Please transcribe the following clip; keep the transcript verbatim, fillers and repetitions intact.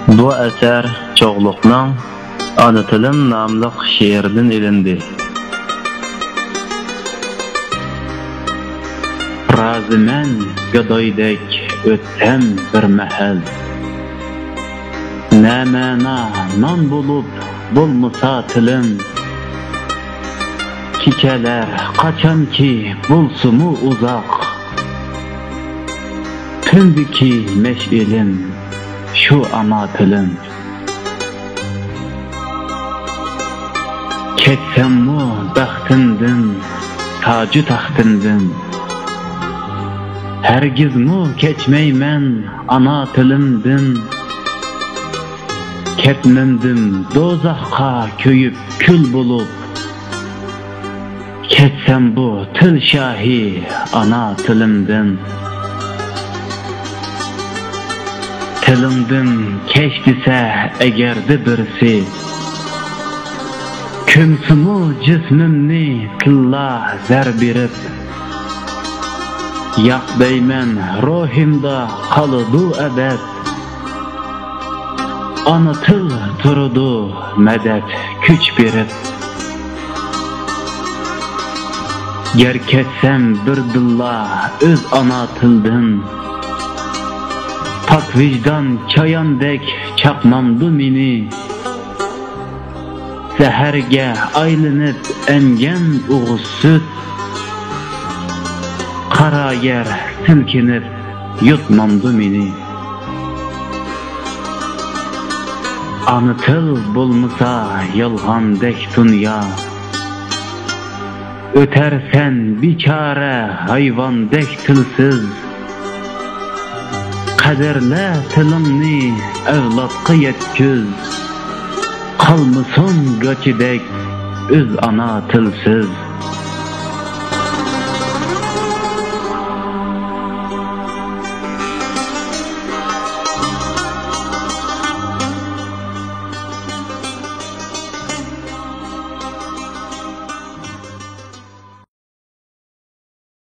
بۇ ئەسەر چوغلۇقنىڭ ئانا تىلىم ناملىق شېئىرىدىن ئېلىندى. رازىمەن گادايدەك ئۆتسەم بىر مەھەل، نەمەنا نان بولۇپ بولمىسا تىلىم. كېچەلەر قاچانكى بولسىمۇ ئۇزاق، تۈندىكى مەشئىلىم شۇ ئانا تىلىم. كەچسەممۇ بەختىمدىن، تاجۇ تەختىمدىن، ھەرگىزمۇ كەچمەيمەن ئانا تىلىمدىن. كەتمەمدىم دوزاخقا كۆيۈپ كۈل بولۇپ، كەتسەم بۇ تىل شاھى ئانا تىلىمدىن. تىلىڭدىن كەچ دېسە ئەگەردە بىرسى، كۆمسىمۇ جىسمىمنى تىللا زەر بېرىپ. ياق دەيمەن، روھىمدا قالىدۇ ئەبەد، ئانا تىل تۇرىدۇ مەدەت كۈچ بېرىپ. گەر كەتسەم بىردىنلا ئۆز ئانا تىلدىن، پاك ۋىجدان چاياندەك چاقمامدۇ مېنى؟ زەھەرگە ئايلىنىپ ئەمگەن ئوغۇز سۈت، قارا يەر سىلكىنىپ يۇتمامدۇ مېنى؟ ئانا تىل بولمىسا يالغاندەك دۇنيا، ئۆتەرسەن بىچارە ھايۋاندەك تىلسىز. قەدىرلە تىلىڭنى ئەۋلادقا يەتكۈز، قالمىسۇن گاچىدەك ئۆز ئانا تىلسىز.